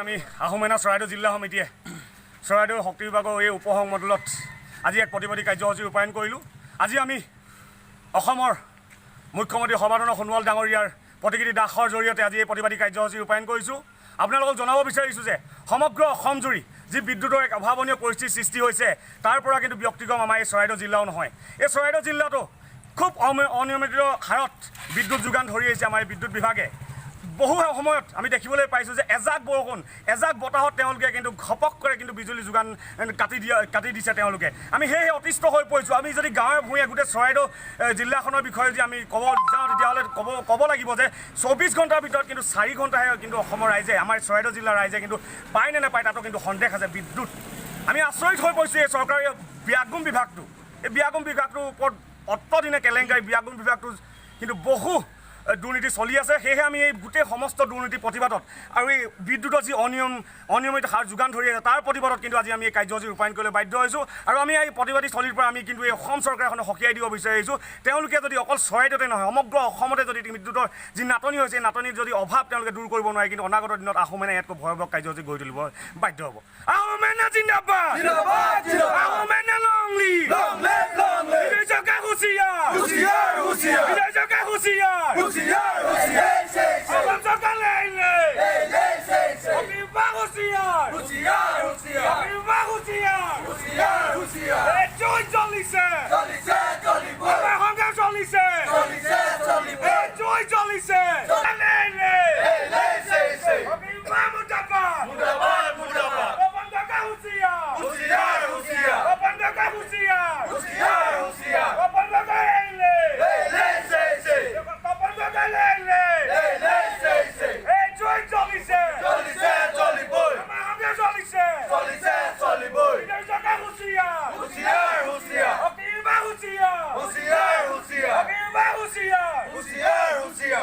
আমি আহোম সেনা চৰাইদেউ জিলা সমিতিয়ে চৰাইদেউ শক্তি বিভাগৰ এই উপসংমণ্ডলত আজি এক প্ৰতিবাদী কাৰ্যসূচী ৰূপায়ণ কৰিলোঁ। আজি আমি অসমৰ মুখ্যমন্ত্ৰী সৰ্বানন্দ সোণোৱাল ডাঙৰীয়াৰ প্ৰতিকৃতি দাহৰ জৰিয়তে আজি এই প্ৰতিবাদী কাৰ্যসূচী ৰূপায়ণ কৰিছোঁ। আপোনালোকক জনাব বিচাৰিছোঁ যে সমগ্ৰ অসম জুৰি যি বিদ্যুতৰ এক অভাৱনীয় পৰিস্থিতিৰ সৃষ্টি হৈছে, তাৰ পৰা কিন্তু ব্যতিক্ৰম আমাৰ এই চৰাইদেউ জিলাও নহয়। এই চৰাইদেউ জিলাতো খুব অনিয়মিত হাৰত বিদ্যুৎ যোগান ধৰি আহিছে আমাৰ এই বিদ্যুৎ বিভাগে। বহু সময়ত আমি দেখিবলৈ পাইছোঁ যে এজাক বৰষুণ, এজাক বতাহত তেওঁলোকে কিন্তু ঘপক কৰে কিন্তু বিজুলী যোগান কাটি দিছে তেওঁলোকে। আমি সেয়েহে অতিষ্ঠ হৈ পৰিছোঁ। আমি যদি গাঁৱে ভূঞে গোটেই চৰাইদেউ জিলাখনৰ বিষয়ে যদি আমি ক'ব যাওঁ, তেতিয়াহ'লে ক'ব লাগিব যে 24 ঘণ্টাৰ ভিতৰত কিন্তু 4 ঘণ্টাহে কিন্তু অসমৰ ৰাইজে, আমাৰ চৰাইদেউ জিলাৰ ৰাইজে কিন্তু পায় নে নাপায় তাতো কিন্তু সন্দেহ আছে বিদ্যুৎ। আমি আচৰিত হৈ পৰিছোঁ এই চৰকাৰী বিয়াগোম বিভাগটো, এই বিয়াগোম বিভাগটোৰ ওপৰত অতদিনে কেলেংকাৰী, বিয়াগোম বিভাগটো কিন্তু বহু দুৰ্নীতি চলি আছে। সেয়েহে আমি এই গোটেই সমস্ত দুৰ্নীতিৰ প্ৰতিবাদত আৰু এই বিদ্যুতৰ যি অনিয়মিত হাৰ যোগান ধৰি আছে, তাৰ প্ৰতিবাদত কিন্তু আজি আমি এই কাৰ্যসূচী ৰূপায়ণ কৰিবলৈ বাধ্য হৈছোঁ। আৰু আমি এই প্ৰতিবাদী স্থলীৰ পৰা আমি কিন্তু এই অসম চৰকাৰখনক সকীয়াই দিব বিচাৰিছোঁ, তেওঁলোকে যদি অকল চৰাইদেউতে নহয়, সমগ্ৰ অসমতে যদি বিদ্যুতৰ যি নাটনি হৈছে, এই নাটনিৰ যদি অভাৱ তেওঁলোকে দূৰ কৰিব নোৱাৰে, কিন্তু অনাগত দিনত আহোম সেনাই ইয়াতকৈ ভয়াৱহ কাৰ্যসূচী গঢ়ি তুলিব বাধ্য হ'ব। আহোম সেনা জিন্দাবাদ! জিন্দাবাদ, জিন্দাবাদ! আহোম সেনা long live! Long live, long live! বিজয় চৰকাৰ হুঁচিয়াৰ! হুঁচিয়াৰ, হুঁচিয়াৰ! বিজয় চৰকাৰ হুঁচিয়াৰ! হুঁচিয়াৰ, হুঁচিয়াৰ! অসম চৰকাৰ লেই লেই! হুঁচিয়াৰ! হুঁচিয়াৰ, হুঁচিয়াৰ! হুঁচিয়াৰ! হুঁচিয়াৰ, হুঁচিয়াৰ! এই জুই জ্বলিছে! চলিছে, চলিবই! আমাৰ সংগ্ৰাম চলিছে! চলিছে, চলিবই! এই জুই জ্বলিছে! লেই লেই! লেই, লেই, লেই! মুৰ্দাবাদ! মুৰ্দাবাদ, মুৰ্দাবাদ! তপন কাকা হুঁচিয়াৰ! হুঁচিয়াৰ, হুঁচিয়াৰ! তপন কাকা হুঁচিয়াৰ! হুঁচিয়াৰ, হুঁচিয়াৰ! তপন কাকা লেই লেই! লেই, লেই, লেই, লেই! তপন কাকা লেই লেই! লেই, লেই, লেই, লেই! এই জুই জ্বলিছে! চলিছে, চলিবই! আমাৰ সংগ্ৰাম চলিছে! চলিছে, চলিবই! বিজয় চৰকাৰ হুঁচিয়াৰ! হুঁচিয়াৰ, হুঁচিয়াৰ! অকিবা হুঁচিয়াৰ! হুঁচিয়াৰ, হুঁচিয়াৰ! অকিবা হুঁচিয়াৰ! হুঁচিয়াৰ, হুঁচিয়াৰ!